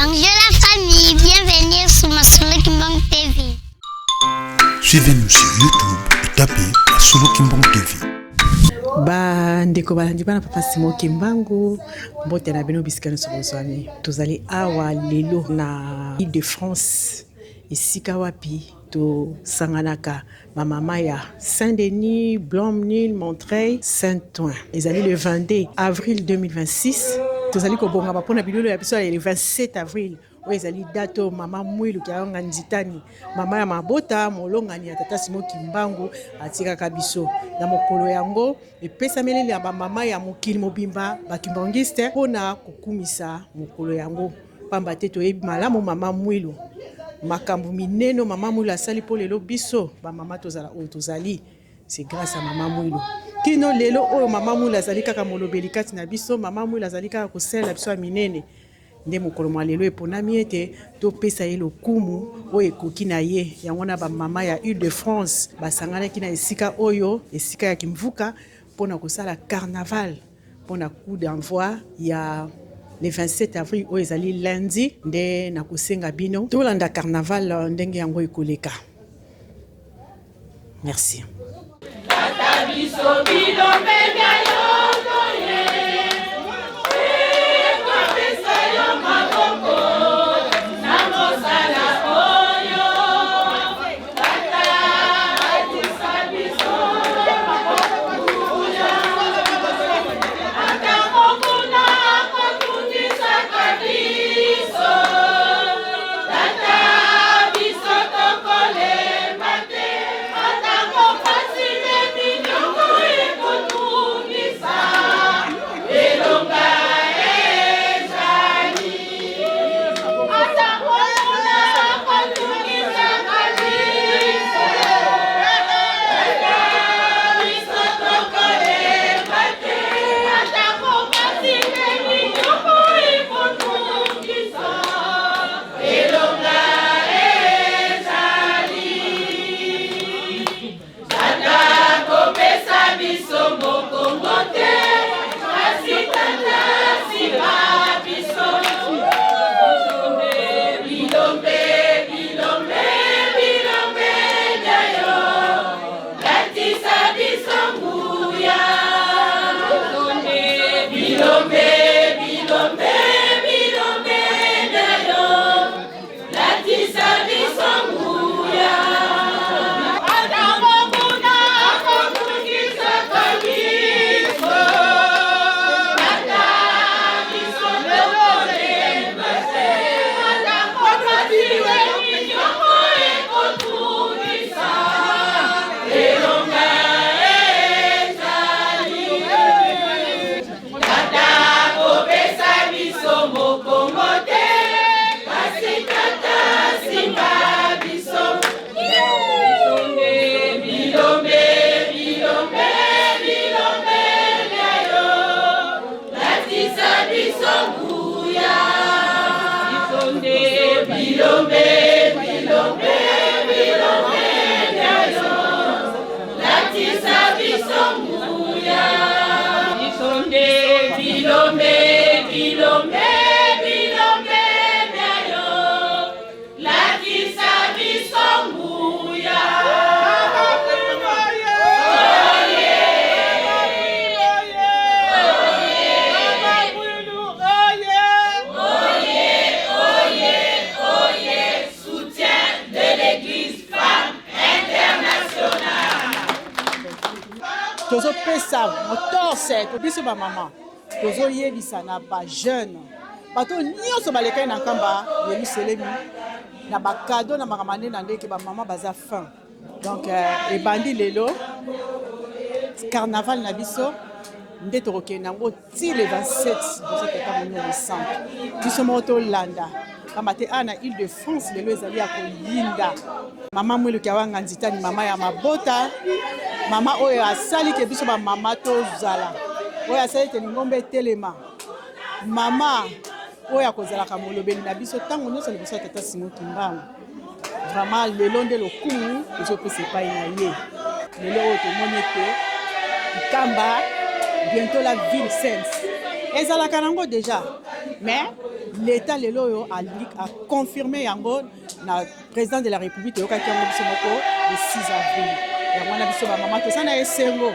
Bonjour la famille, bienvenue sur Masolo Kimbang TV. Suivez-nous sur YouTube et tapez Masolo Kimbang TV. Bandeko balandi bana papa Simon Kimbangu, mbote na bino bisika nyonso bozwami. Tozali awa lelo na Ile de France, esika wapi tosanganaka ba mama ya Saint-Denis, Blomnil, Montreuil, Saint-Ouen. Ezali le 22 avril 2026. Tozali kobongama mpona bilolo ya biso ya le 27 avril oyo ezali date oyo mama Mwilu Kiawanga Nzitani, mama ya mabota molongani ya tata Simon Kimbangu atikaka biso. Na mokolo yango epesameli ya bamama ya mokili mobimba bakimbangiste mpona kokumisa mokolo yango, pamba te toyebi malamu mama Mwilu, makambo minene mama Mwilu asali mpo lelo biso bamama tozala oyo tozali, c'est grâce à mama Mwilu. Kino lelo oyo mama Mwilu azali kaka molobeli kati na biso, mama Mwilu azali kaka kosalela biso ya minene. Nde mokolo mwa lelo eponami ete topesa ye lokumu oyo ekoki na ye. Yango wana bamama ya Ile-de-France basanganaki na esika oyo, esika ya Kimvuka, mpo na kosala carnaval mpo na coup d'envoi ya le 27 avril oyo ezali lundi. Nde nakosenga bino tolanda carnaval ndenge yango ekoleka. Merci. Tata biso bilombe bya yo toye ekopesa yo maboko na mosala oyo tata atisa biso kuna ata mokuna akotungisaka biso tata biso tokolemba te atako pasi mpe minyoko ekotungisa elonga ezali atako kuna akotungisaka biso tata biso tokolemba te atako pasi mpe minyoko ekotungisa elonga ezali tata kopesa biso mokongo te kasi tata nsima biso bilombe bilombe bilombe na yo latisa biso nguya bilombe bilombe bilombe na yo latisa biso nguya ata mokuna akotungisaka biso tata biso tokolemba te ata pasi mpe minyoko ekotungisa elonga ezali tata kopesa biso mokongo te kasi tata simba biso bilombe bilombe bilombe na yo latisa biso nguya bilombe bilombe bilombe na yo latisa biso nguya bilombe bilombe bilombe na yo latisa biso nguya. Oye, soutien de l'Église Femme Internationale. Tozopesa motorse biso bamama, tozoyebisa na bajeune, bato nyonso balekaki na Nkamba Yelusalemi na bacadeau na makambo nde na ndenge bamama baza fin. Donc ebandi lelo carnaval na biso nde tokokende yango ti le 27 liboso tata Molimo Santo. Biso moko tolanda, pamba te awa na Ile de France lelo ezali ya koyinda. Mama Mwilu Kiawanga Nzitani, mama ya mabota, mama oyo asali ke biso bamama tozala, oyo asali te lingomba etelema, mama oyo akozalaka molobeli na biso ntango nyonso liboso ya tata Simon Kimbangu. Vraiment lelo nde lokumu ezopesa epai na ye. Lelo oyo tomoni ete Nkamba bientôt la ville sainte ezalaka nango déjà, mais Leta lelo oyo alingi aconfirme yango na président de la République. Toyokaki yango biso moko le 6 avril. Yango wana biso bamama toza na esengo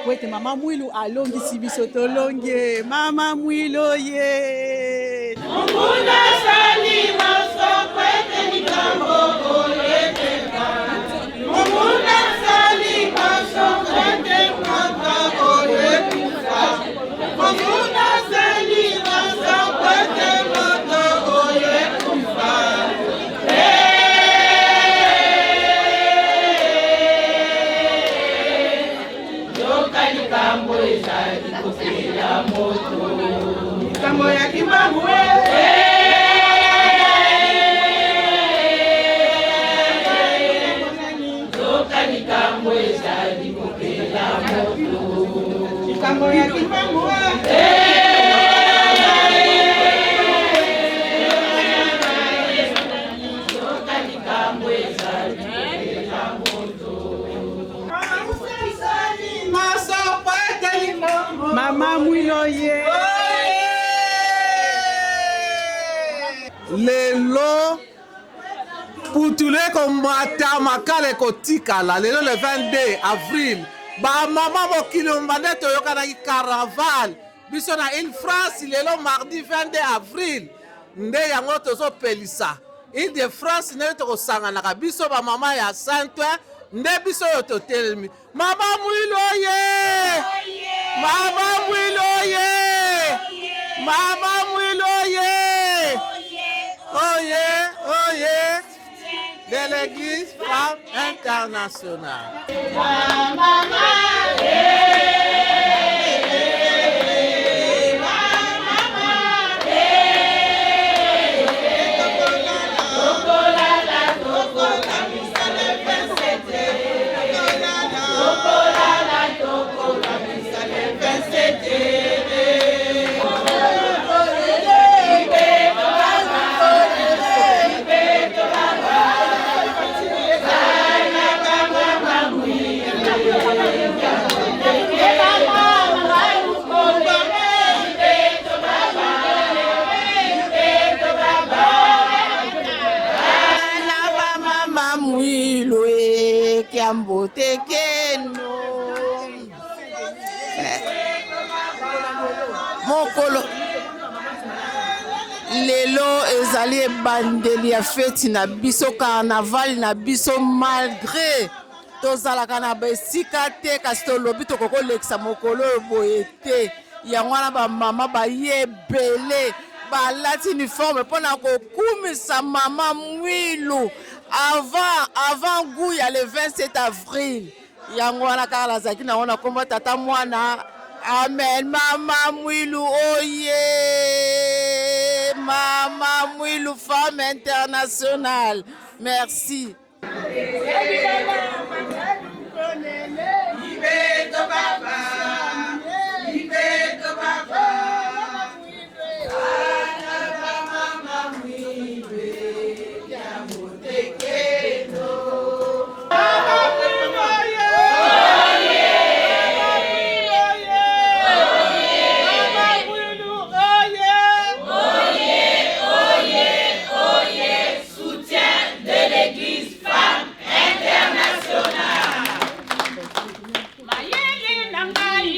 po ete mama Mwilu alongisi biso. Tolonge mama Mwilu ye. Munguna sali masoko ete likambo oyo eteka. Munguna sali masoko ete mwaka oyo ekufa. Munguna sali masoko ete moto oyo ekufa. Yoka likambo ezali kopela moto. Likambo ya Kimbangu Yoka likambo ezali kopela moto. Likambo ya Kimbangu. Yoka likambo ezali kopela moto. Mama Mwilu ye. Lelo putulu ekomata, makala ekotikala. Lelo le 22 avril, bamama mokili mobimba nde toyokanaki carnaval biso na Ile France. Lelo mardi 22 avril nde yango tozopelisa Ile de France, ndenge tokosanganaka biso bamama ya Sainte nde biso oyo totelemi. Mama Mwilu oye! Mama Mwilu oye! Mama Mwilu oye! Oye oye de l'Église Femme Internationale. Mama. Mama Mwilu e kiambote keno. Mokolo lelo ezali ebandeli ya feti na biso, carnaval na biso. Malgré tozalaka na besika te, kasi tolobi tokoki kolekisa mokolo oyo boye te. Yango wana bamama baye ebele, balati uniforme mpona kokumisa mama Mwilu avant goût ya le 27 avril. Yango wana kaka nazalaki nango na nkombo Tata, Mwana, amen. Mama Mwilu oye! Mama Mwilu, femme internationale, merci. Ibeto baba, Ibeto baba, Ana ba mama Mwilu, Yamutekeno. Mama Mwilu oye! Mama Mwilu oye! Mama Mwilu oye! Oye, oye, oye, soutien de l'Église Femme Internationale. Mayele na ngai.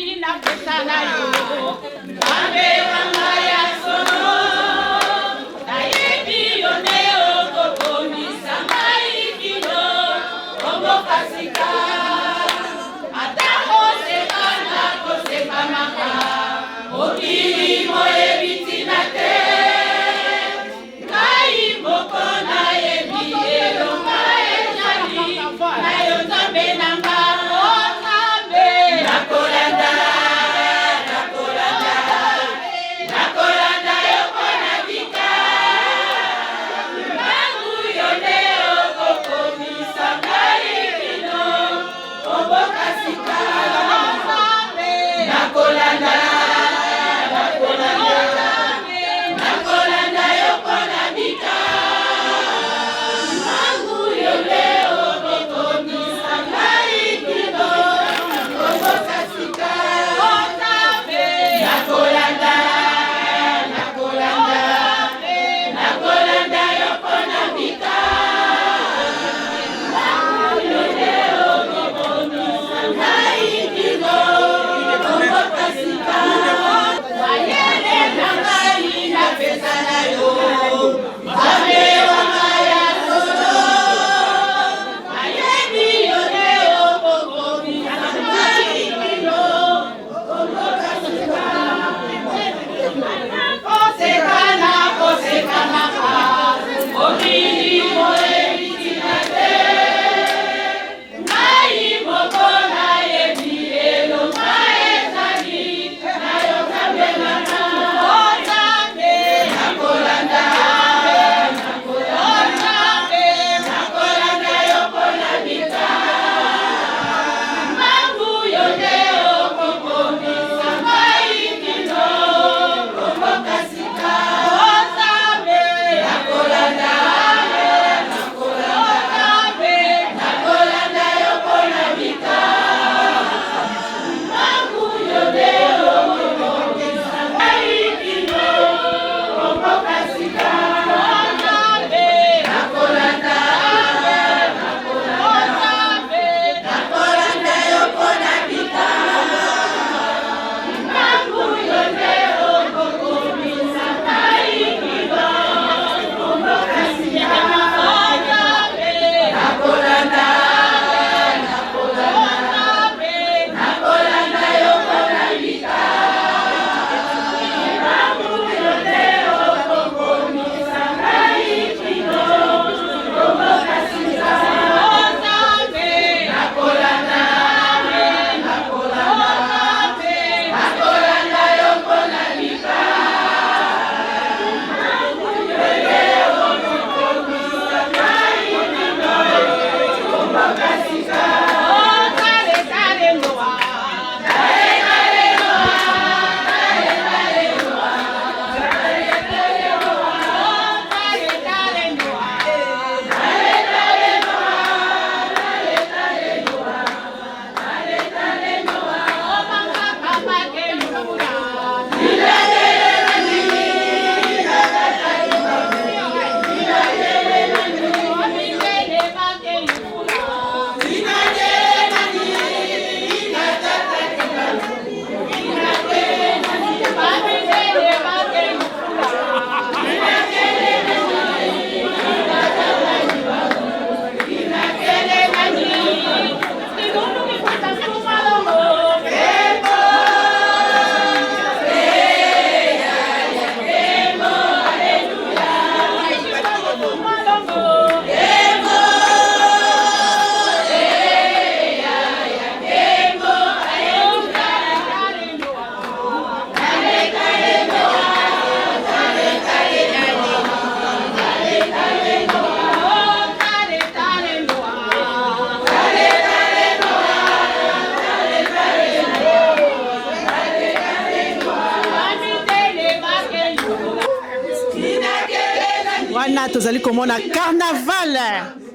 Wana tozali komona carnaval,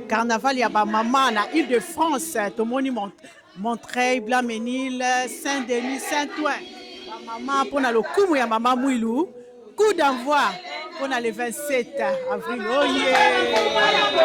carnaval ya bamama na Ile de France. Tomoni Montreuil, Blanc-Ménil, Saint-Denis, Saint-Ouen, bamama mpona lokumu ya mama Mwilu. Coup d'envoi mpona le 27 avril. Oye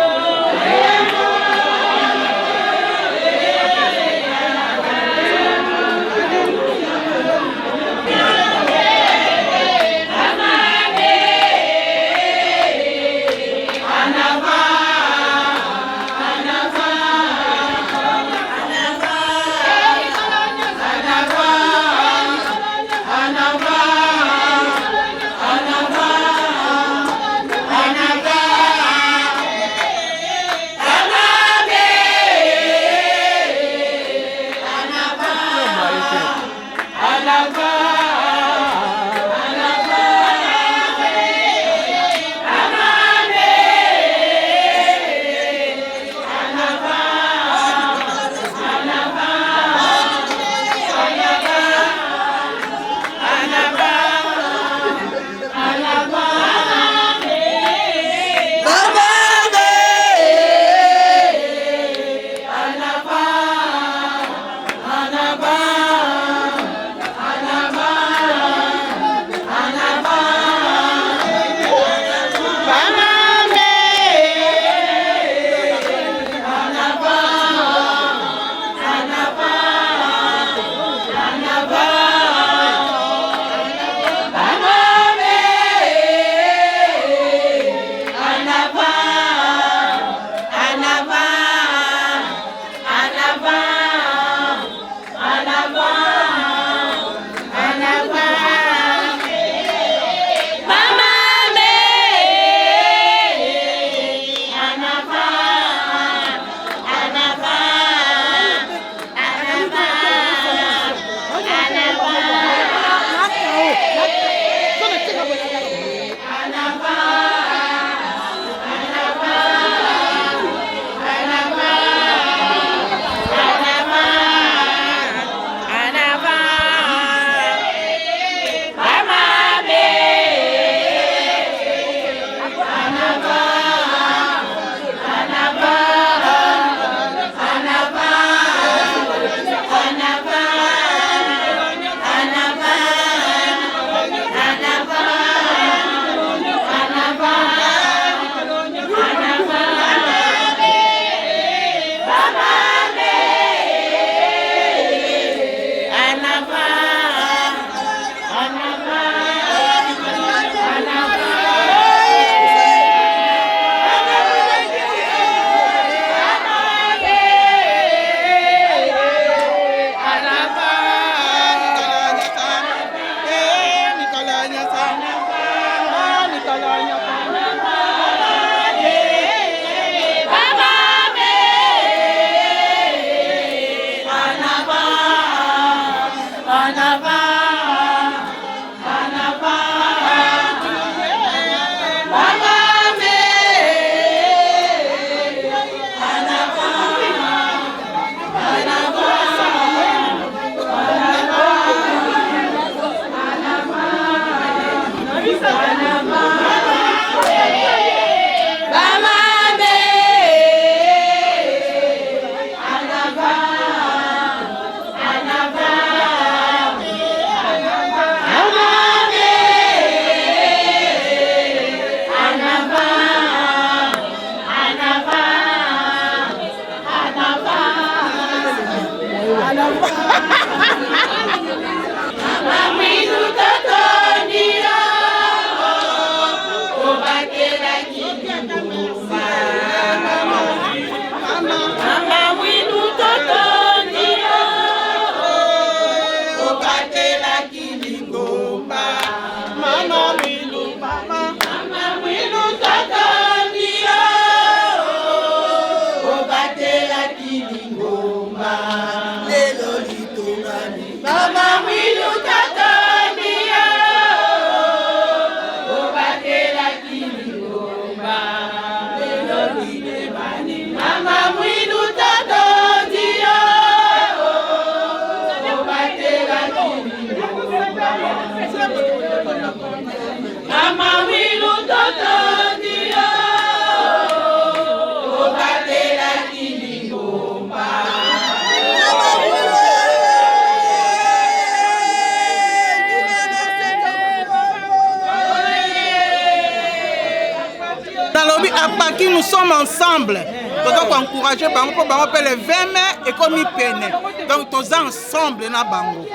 Nalobi apaki, nous sommes ensemble, toza koencourage bango mpo bango mpe le 20 mai ekomi pene, donc toza ensemble na bango,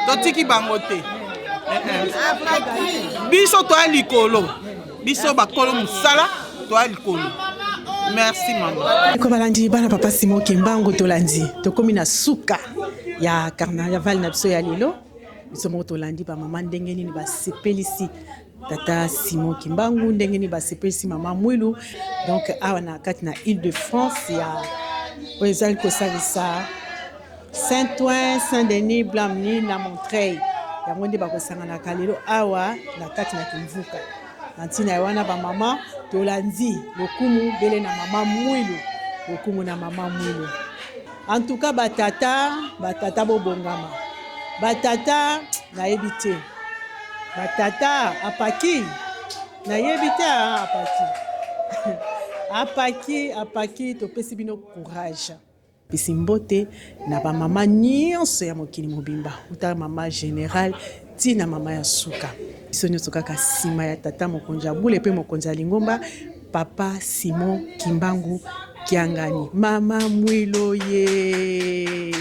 totiki bango te. Biso toya likolo, biso bakolo mosala, toya likolo. Merci mama. Ko balandi bana papa Simon Kimbangu, tolandi, tokomi na suka ya carnaval na biso ya lelo. Biso moko tolandi bamama ndenge nini basepelisi tata Simon Kimbangu, ndenge nini basepelisi mama Mwilu. Donc awa na kati na Ile de France ya oyo ezali kosalisa Saint-Ouen, Saint-Denis, Blamni na Montreuil, yango nde bakosanganaka lelo awa na kati na Kimvuka. Na ntina ya wana, bamama tolandi lokumu bele na mama Mwilu, lokumu na mama Mwilu. En tout cas batata, batata bobongama, batata nayebi te, batata apaki nayebi te, apaki apaki apaki. Topesi bino courage. Pesi mbote na bamama nyonso ya mokili mobimba, uta mama général ntina mama ya suka. Biso nyonso kaka nsima ya tata mokonzi ya bule mpe mokonzi ya lingomba, papa Simon Kimbangu Kiangani. Mama Mwilo ye.